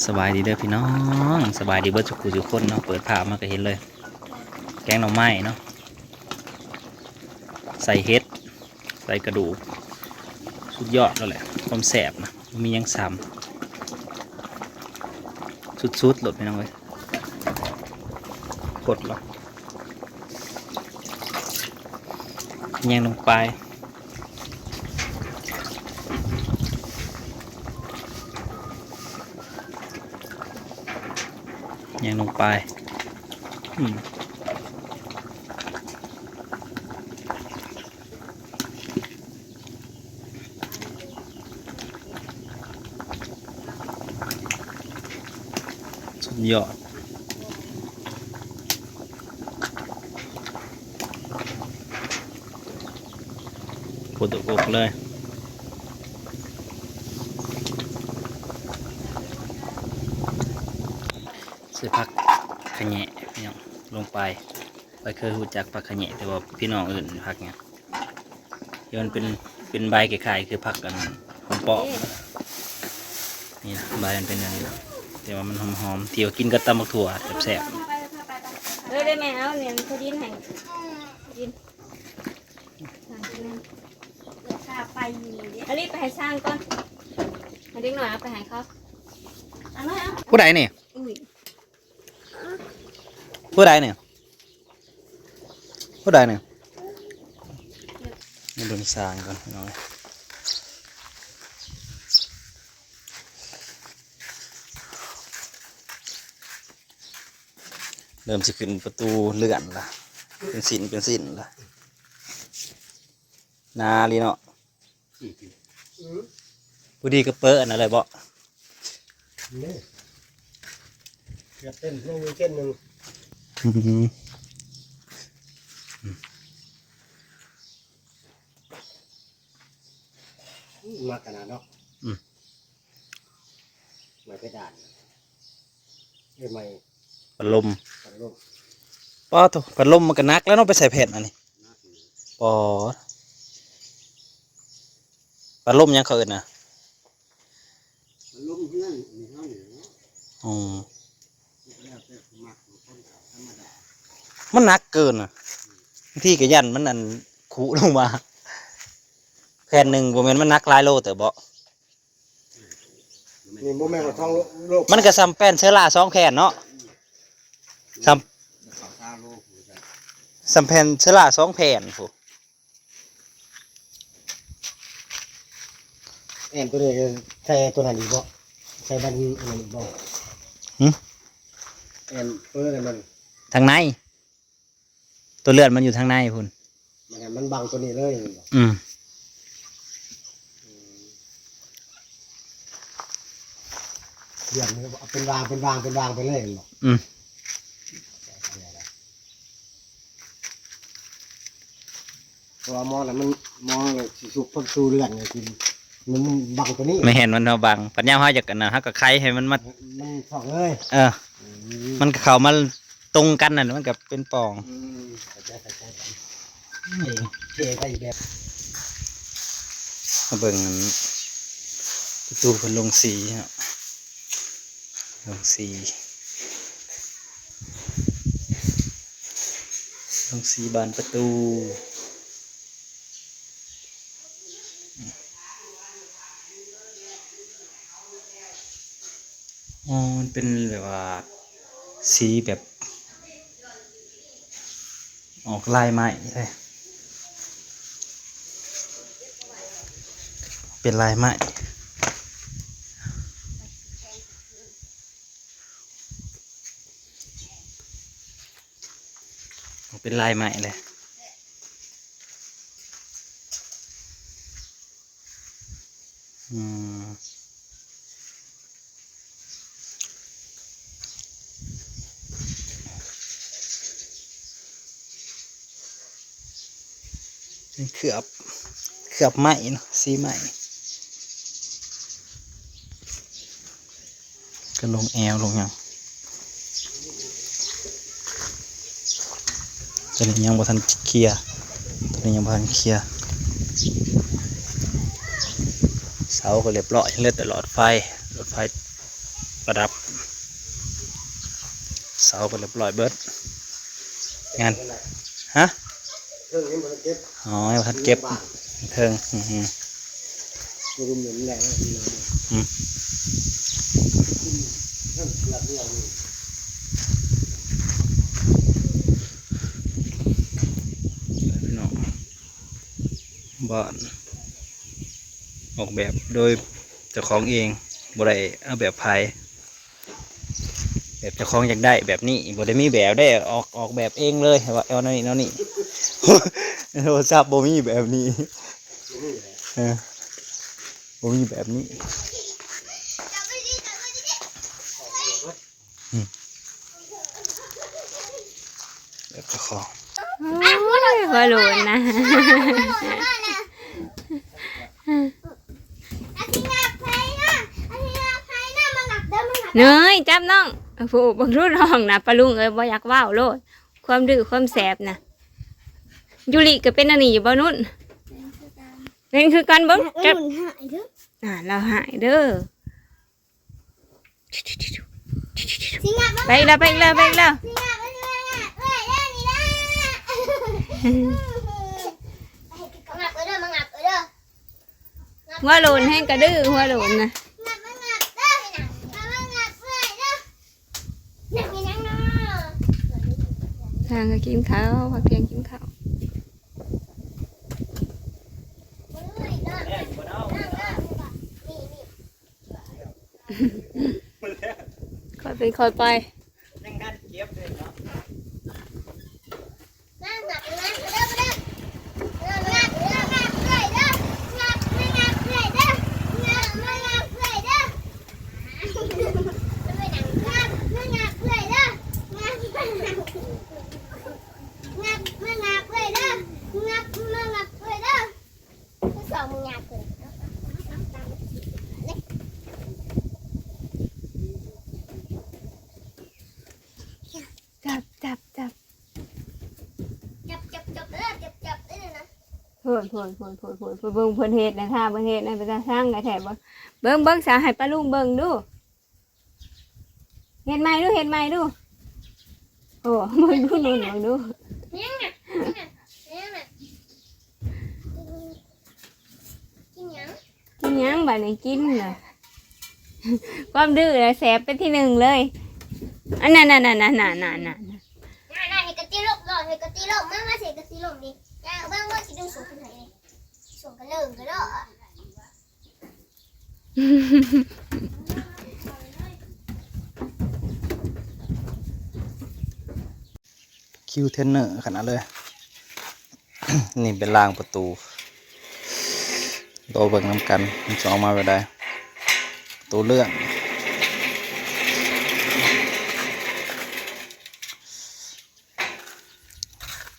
ສະບາຍດີເດີພີ່ນ້ອງ ສະບາຍດີເບິດທຸກຜູ້ທຸກຄົນເນາະ. ເປີດພາບມາກໍເຫັນເລີຍ ແກງໜໍ່ໄມ້ເນາະ ໃສ່ເຫັດ ໃສ່ກະດູກ ສຸດຍອດໂລດແຫຼະ ຄວາມແຊບນະ ບໍ່ມີຫຍັງສ່ຳ ສຸດໆໂລດພີ່ນ້ອງເອີຍ. ກົດລະ ແຍງລົງໄປ ແຍງລົງໄປ ອືມ ສຸດຍອດ ປົດອົກເລີຍ ໃສ່ຜັກຂະແຍງພີ່ນ້ອງລົງໄປ. ຂ້ອຍເຄີຍຮູ້ຈັກຜັກຂະແຍງ ແຕ່ວ່າພີ່ນ້ອງເອີ້ນຜັກຫຍັງ ທີ່ມັນເປັນ ເປັນໃບຄ້າຍໆຄືຜັກອັນຫອມປ້ອມ ນີ້ນະ ໃບມັນເປັນແນວນີ້ນະ ແຕ່ວ່າມັນຫອມໆ ທີ່ວ່າກິນກັບຕຳບັກຖົ່ວແຊບໆ. ເອີ ໄດ້ແມ່ ເອົານີ້ ເຂົາດິນໃຫ້ ດິນ ຂ້າໄປຢູ່ນີ້ເດ້ ອັນນີ້ໄປໃຫ້ຊ່າງກ່ອນ ໃຫ້ເດັກນ້ອຍເອົາໄປໃຫ້ເຂົາ ອັນນັ້ນເອົາ ຜູ້ໃດນີ້? ອຸ້ຍ ຜູ້ໃດນີ້? ຜູ້ໃດນີ້? ມາເບິ່ງຊ່າງກ່ອນພີ່ນ້ອງ ເລີ່ມຊິຂຶ້ນປະຕູເລື່ອນລະ ເປັນຊິ້ນເປັນຊິ້ນລະ ໜາລີເນາະ. ອືມ ພໍດີກະເປີອັນນັ້ນເລີຍເບາະ ນີ້ ເກືອບເຕັມ ຍັງມີເສັ້ນໜຶ່ງ ອືມ ອືມ ມັກຂະໜາດເນາະ ອືມ ໄມ້ເພດານ ເອີ ໄມ້ ພັດລົມ ພັດລົມ ປາໂທ້ ພັດລົມມັນກະໜັກແລ້ວເນາະ ໄປໃສ່ແຜ່ນອັນນີ້ ປາ ພັດລົມຫຍັງເຂົາເອີ້ນນະ? ພັດລົມເຮືອນໃນເຮົານີ້ແຫຼະເນາະ ອືມ ມັນກໍແລ້ວແຕ່ຜູ້ມັກ ບາງຄົນກໍທຳມະດາ ມັນໜັກເກີນນະ ບາງທີກໍຢ້ານມັນອັນຄຸລົງມາ ແຜ່ນໜຶ່ງບໍ່ແມ່ນມັນໜັກຫຼາຍໂລເຕີບເບາະ? ນີ້ບໍ່ແມ່ນວ່າທ້ອງໂລກ ມັນກໍສ່ຳແປ້ນເຊື້ອລາສອງແຜ່ນເນາະ ສ່ຳ ສ່ຳແຜ່ນເຊື້ອລາສອງແຜ່ນພຸ້ນ. ແອມໂຕນີ້ໃສ່ໂຕນັ້ນອີກບໍ່? ໃສ່ບັນອັນນັ້ນອີກບໍ່? ຫື? ແອມໂຕນັ້ນມັນ ທາງໃນ ໂຕເລື່ອນມັນຢູ່ທາງໃນພຸ້ນ ມັນ ມັນບັງໂຕນີ້ເລີຍແມ່ນບໍ່? ອືມ ອືມ ເລື່ອນມັນເອົາເປັນວາງ ເປັນວາງ ເປັນວາງໄປເລີຍແມ່ນບໍ່? ອືມ ເພາະວ່າໝໍລະມັນ ໝໍລະຊິສຸກພັກສູ່ເລື່ອນ ມັນບັງໂຕນີ້ ແມ່ນ ມັນເຮົາບັງ ບັດຍາມເຮົາຢາກອັນນັ້ນ ເຮົາກໍໄຂໃຫ້ມັນມາ ມັນຊອກເລີຍ ເອີ ອືມ ມັນກໍເຂົ້າມາຕົງກັນນັ້ນ ມັນກໍເປັນປ່ອງ ອືມ ເຂົ້າໃຈ ເຂົ້າໃຈ ນີ້ເທໃສ່ແບບ ມາເບິ່ງອັນປະຕູເພິ່ນລົງສີເນາະ. ລົງສີ ລົງສີບານປະຕູ ອໍ ມັນເປັນແບບວ່າສີແບບ ອອກລາຍໄມ້ເລີຍ ເປັນລາຍໄມ້ ເປັນລາຍໄມ້ເລີຍ ອືມ ເປັນເຂືອບ ເຂືອບໄມ້ເນາະ ສີໄມ້. ກະລົງແອວລົງຫຍັງ ຕົວນີ້ຍັງບໍ່ທັນເຄຍ ຕົວນີ້ຍັງບໍ່ທັນເຄຍ ເສົາກໍລຽບຮ້ອຍ ເຫຼືອແຕ່ຫຼອດໄຟ ຫຼອດໄຟ ປະດັບເສົາໄປຮຽບຮ້ອຍເບິດ. ງານ ຮະ? ເທິງຍັງບໍ່ທັນເກັບ. ອໍ ຍັງບໍ່ທັນເກັບ. ເທິງ ອືມ ອືມ ອືມ ເທິງເກືອບດຽວນີ້ ພີ່ນ້ອງ. ບ້ານອອກແບບໂດຍເຈົ້າຂອງເອງ ບໍ່ໄດ້ເອົາແບບໃຜ. ແບບເຈົ້າຂອງຢາກໄດ້ແບບນີ້ ບໍ່ໄດ້ມີແບບເດ້ ອອກ ອອກແບບເອງເລີຍ ວ່າເອົາແນວນີ້ແນວນີ້. ໂທລະສັບບໍ່ມີແບບນີ້ ເອີ ບໍ່ມີແບບນີ້. ອືມ ແບບເຈົ້າຂອງ. ໂອ້ຍ ຫົວໂຫຼນນະ. ເນີຍ ຈັບນ້ອງ. ໂອ້ໂຫ ເບິ່ງດູນ້ອງນະ ປ້າລຸງເອີຍ ບໍ່ຢາກເວົ້າໂລດ ຄວາມດື້ຄວາມແສບນະ. ຢູລິກໍເປັນອັນນີ້ຢູ່ບໍ່ນຸ່ນ? ເປັນຄືກັນ. ເບິ່ງ ຈັບ ອ່າ ລາວຮ້າຍເດີ. ໄປອີກແລ້ວ ໄປອີກແລ້ວ ໄປອີກແລ້ວ. ຫົວໂຫຼນແຮງກະດື້ ຫົວໂຫຼນນະ. ພາກັນກິນເຂົ້າ ພັກທ່ຽງກິນເຂົ້າ. ຄ່ອຍເປັນຄ່ອຍໄປ. ຍັງທັນເກັບເລີຍເນາະ. ຈັບ ຈັບ ຈັບ ຈັບ ຈັບ ຈັບເດີ ຈັບ ຈັບເດີນະ. ໂພດ ໂພດ ໂພດ ໂພດ ໂພດ ເບິ່ງເພິ່ນເຮັດນະ ຖ້າເພິ່ນເຮັດນະ ເປັນຕາຊັງແທ້ໆ. ເບິ່ງ ເບິ່ງ ເບິ່ງ ສາ ໃຫ້ປ້າລຸງເບິ່ງດູ. ເຮັດໃໝ່ດູ ເຮັດໃໝ່ດູ. ໂອ້ ເບິ່ງດູ ນຸ່ນ ເບິ່ງດູ. ຍັງນະ ຍັງນະ ຍັງນະ. ກິນຫຍັງ? ກິນຫຍັງບາດນີ້? ກິນນະ ຄວາມດື້ນະແສບເປັນທີໜຶ່ງເລີຍ. ອັນນັ້ນໆໆໆໆໆ ນະ ນະ ເຮັດກະຕິລົກ ເຮັດກະຕິລົກ ມາ ມາ ເຮັດກະຕິລົກນີ້. ເບິ່ງ ເບິ່ງ ຊິດຶງສູງຂຶ້ນໃຫ້ນີ້ ສູງກະເລີງກະເລາະ. ຄິວເທນເນີຂະໜາດເລີຍ. ນີ້ເປັນລາງປະຕູ ລໍເບິ່ງນຳກັນ ມັນຈະອອກມາແບບໃດ. ປະຕູເລື່ອງ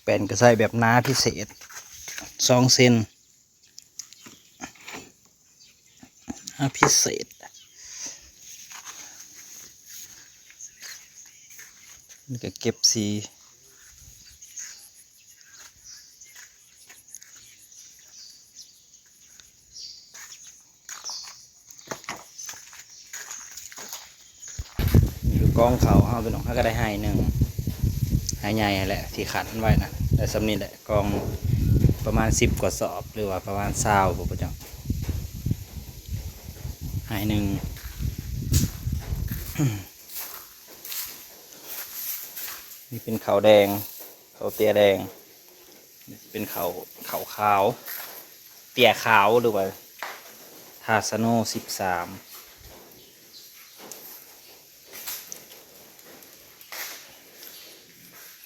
ແປ້ນກະໃຊ້ແບບໜາພິເສດ ສອງເຊັນ. ອາ ພິເສດ ນີ້ກະເກັບສີ ນີ້ຄືກອງເຂົ້າເຮົາພີ່ນ້ອງ ເຮົາກະໄດ້ໄຮ່ໜຶ່ງ ໄຮ່ໃຫຍ່ຫັ້ນແຫຼະ ທີ່ຂັນໄວ້ນະ ໄດ້ສ່ຳນີ້ແຫຼະ. ກອງປະມານສິບກວ່າສອບ ຫຼືວ່າປະມານຊາວ ບໍ່ຈັກ ໄຮ່ໜຶ່ງ. ນີ້ເປັນເຂົ້າແດງ ເຂົ້າເຕ້ຍແດງ. ນີ້ເປັນເຂົ້າ ເຂົ້າຂາວ ເຕ້ຍຂາວ ຫຼືວ່າທາສະໂນສິບສາມ.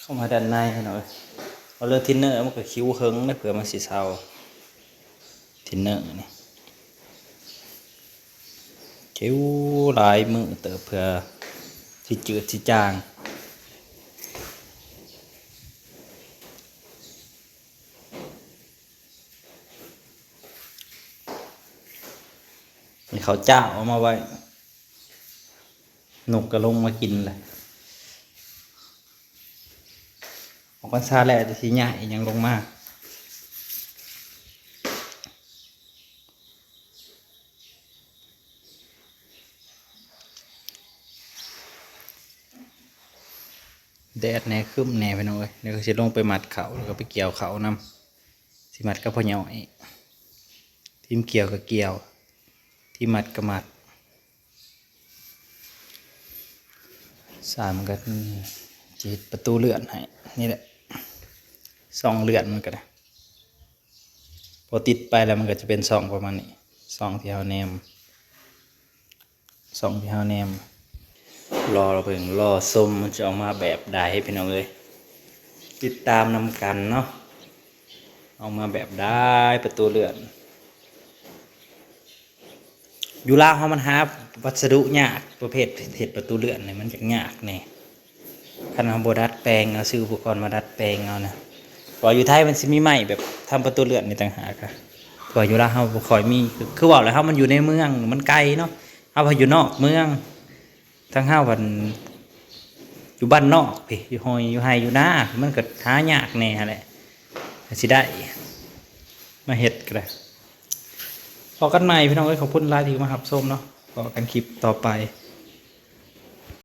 ເຂົ້າມາດ້ານໃນເນາະ ເອົາເລື່ອງທິນເນີ ມັນກະຄິວເຫິງເດ້ ເພື່ອມັນຊິເຊົາ ທິນເນີນີ້ ຄິວຫຼາຍມື້ເຕີບ ເພື່ອຊິຈືດຊິຈາງ. ນີ້ເຂົາຈ້າວເອົາມາໄວ້ ນົກກະລົງມາກິນແຫຼະ. ອອກພັນສາແລ້ວ ຈະຊິຍ້າຍອີ່ຫຍັງລົງມາ. ແດດແດ່ ຄຶ້ມແດ່ພີ່ນ້ອງເອີຍ. ດຽວກໍຊິລົງໄປມັດເຂົ້າ ແລ້ວກໍໄປກ່ຽວເຂົ້ານຳ. ຊິມັດກັບພໍ່ຍ່ອຍ ທີມກ່ຽວກໍກ່ຽວ ທີມມັດກໍມັດ. ຊ່າງມັນກໍ ອືມ ຊິເຮັດປະຕູເລື່ອນໃຫ້ ນີ້ແຫຼະ ຊ່ອງເລື່ອນມັນກໍໄດ້. ພໍຕິດໄປແລ້ວມັນກໍຈະເປັນຊ່ອງປະມານນີ້ ຊ່ອງທີ່ເຮົາແນມ ຊ່ອງທີ່ເຮົາແນມ. ລໍເບິ່ງ ລໍຊົມ ມັນຈະອອກມາແບບໃດພີ່ນ້ອງເອີຍ. ຕິດຕາມນຳກັນເນາະ ອອກມາແບບໃດປະຕູເລື່ອນ. ຢູ່ລາວເຮົາມັນຫາວັດສະດຸຍາກ ປະເພດເຮັດປະຕູເລື່ອນນີ້ມັນຍາກໆແດ່. ຄັນເຮົາບໍ່ດັດແປງເອົາ ຊື້ອຸປະກອນມາດັດແປງເອົານະ. ເພາະຢູ່ໄທມັນຊິມີໄມ້ແບບທຳປະຕູເລື່ອນນີ້ຕ່າງຫາກ. ເພາະຢູ່ລາວເຮົາບໍ່ຄ່ອຍມີ ຄື ຄືເວົ້າແລ້ວ ເຮົາມັນຢູ່ໃນເມືອງ ມັນໄກເນາະ ເຮົາພັດຢູ່ນອກເມືອງ. ທາງເຮົາພັດຢູ່ບ້ານນອກພີ້ ຢູ່ໄຮ່ ຢູ່ໄຮ່ຢູ່ນາ ມັນກໍຫາຍາກແດ່ຫັ້ນແຫຼະ ຊິໄດ້ມາເຮັດກໍໄດ້. ພໍ້ກັນໃໝ່ພີ່ນ້ອງເອີຍ ຂອບຄຸນຫຼາຍທີ່ມາຮັບຊົມເນາະ. ພໍ້ກັນຄລິບຕໍ່ໄປ.